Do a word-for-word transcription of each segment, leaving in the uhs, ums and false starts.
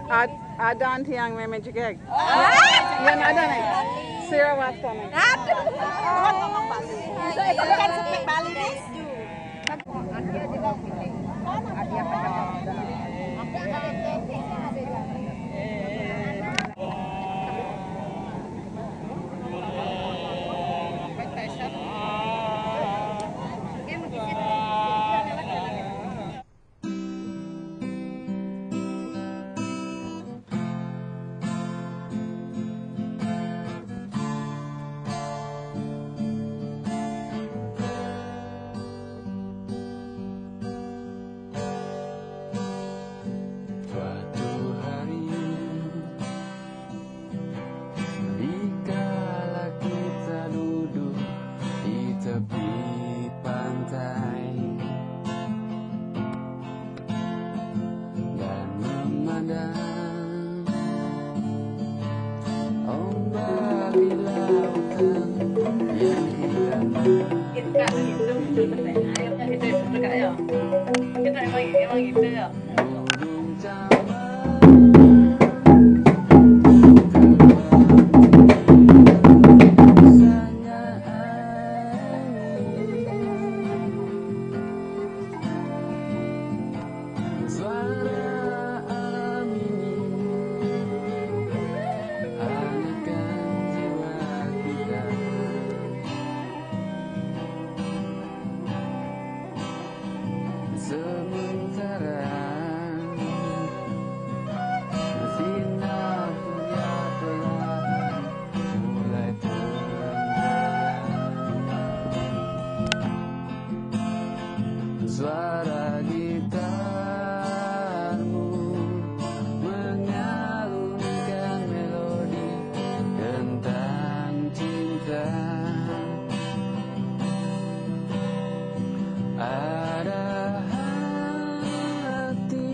Ad- Adan tiang meme jegeg. Yan ada nih. Sira wasta nih. Aduh. Bukan ngomong Bali. Itu, itu bukan speak Bali nih. Suatu hari, dikala kita duduk di tepi pantai dan memandang ombak di lautan yang irama. Kita gitu, gitu, ayo, kita gitu, Kak, ya. Kita emang, emang gitu, ya. Suara alam ini hangatkan jiwa kita. Sementara sinar surya telah mulai terang, suara gitarmu mengalunkan melodi tentang cinta. Ada hati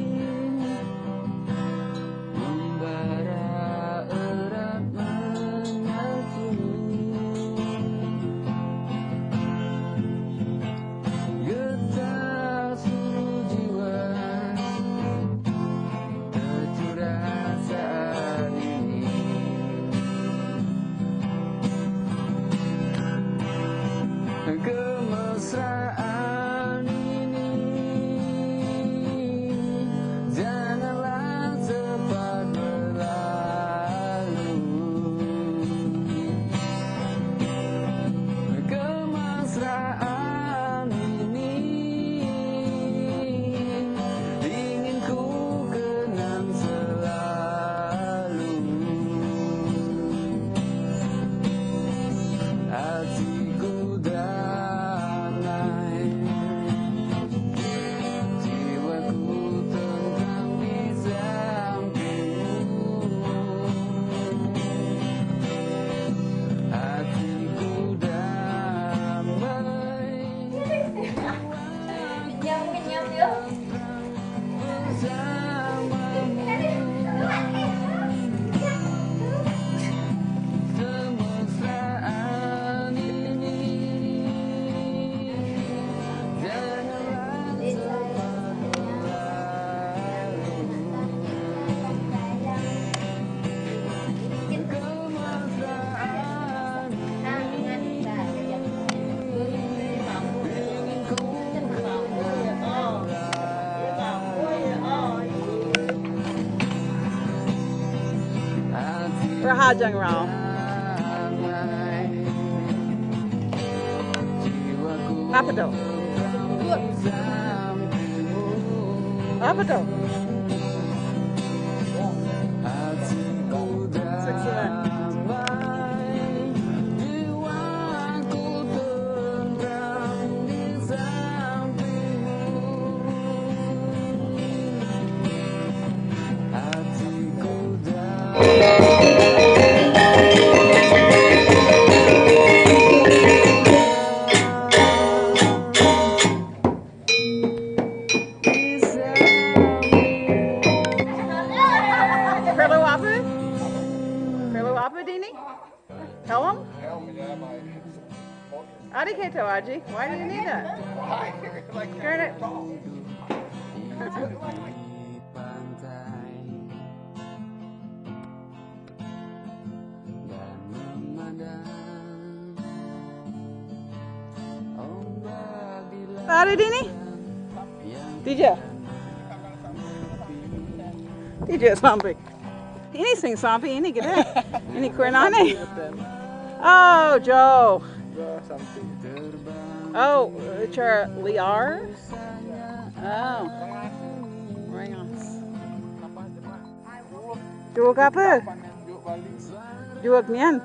membara erat menyatu. Getar Ajang Rao. Apa tu? Apa tu? Six cement. Perlu apa? Perlu apa, Dini? Helm? Helm, yeah, my. Ari kito, Aji. Why do you need that? Why? Like, turn it. Ari Dini? Tija. Tija sampai. Ini sing sampai ini gede. Ini kuenane. Oh, Joe. Joe sampai. Oh, Richard Liar. Oh. Rengas. Joe apa? Joe nian.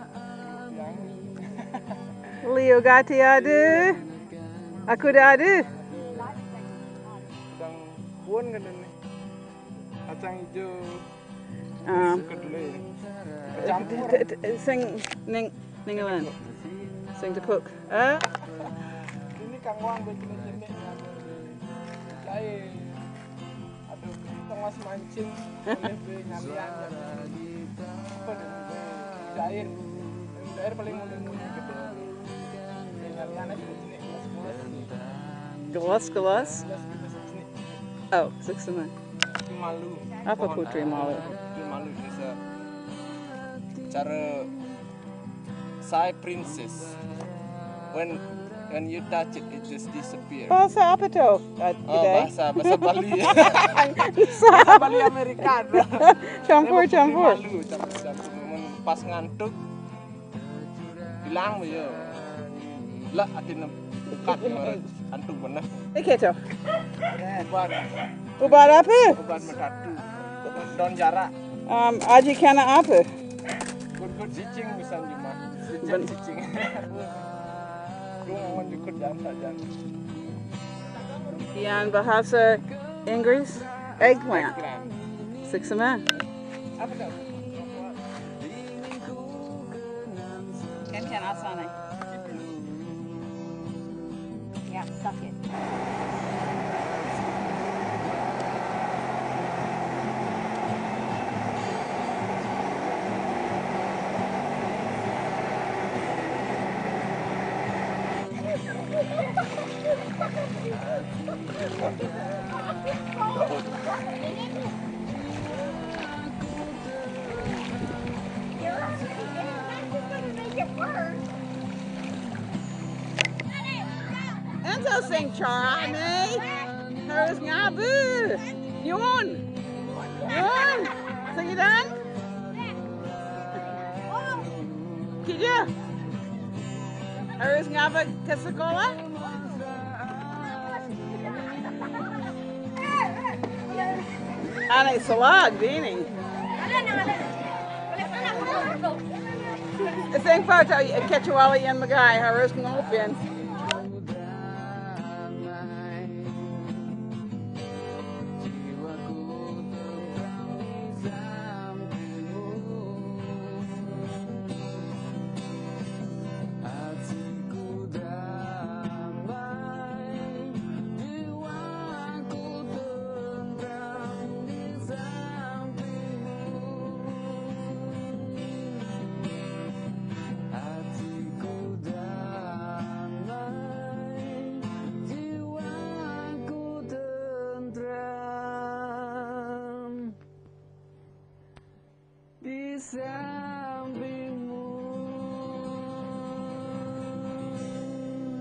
Liu gati ada. Aku dah ada. Sedang pun kena ni. Kacang hijau. Ah. Suka dulu ya. Campur. Sing ning ning lan. Sing tepuk. Ah. Ini kang wang be jenik-jenik. Lain. Aduh, kita mas mancing. Boleh be nyalian. Apa deh? Jair. Jair paling mudah-mudah gitu. Be nyalian aja jenik. Gelas, gelas. Gelas, gelas jenik. Oh, six cement. Malu. Apa putri malu? Putri malu bisa cara saya princess. When when you touch it, it just disappear. Bahasa apa tu? Oh, bahasa bahasa Bali. Bahasa Bali Amerika. Campur campur. Malu campur campur. Pas ngantuk hilang ya. Lah, atin bukat antuk benar. Oke tu. Ubat. Ubat apa? Ubat metatu. Daun jarak. Um, Aji kena apa? Good-good cicing bisa cuma. Cicing. Lu ngomong cukup jangan saja. Yang bahasa Inggris, eggplant. Six cement. Apa tu? Kan kan asal ni. Yeah, suck it. Enzo sing chara me. Harus ngabu. Yun. Yun. Sing dan. Kija. Harus ngabu ke sekolah. Anay salag, dini. Sing photo, kecuali yan magay, harus ngopin.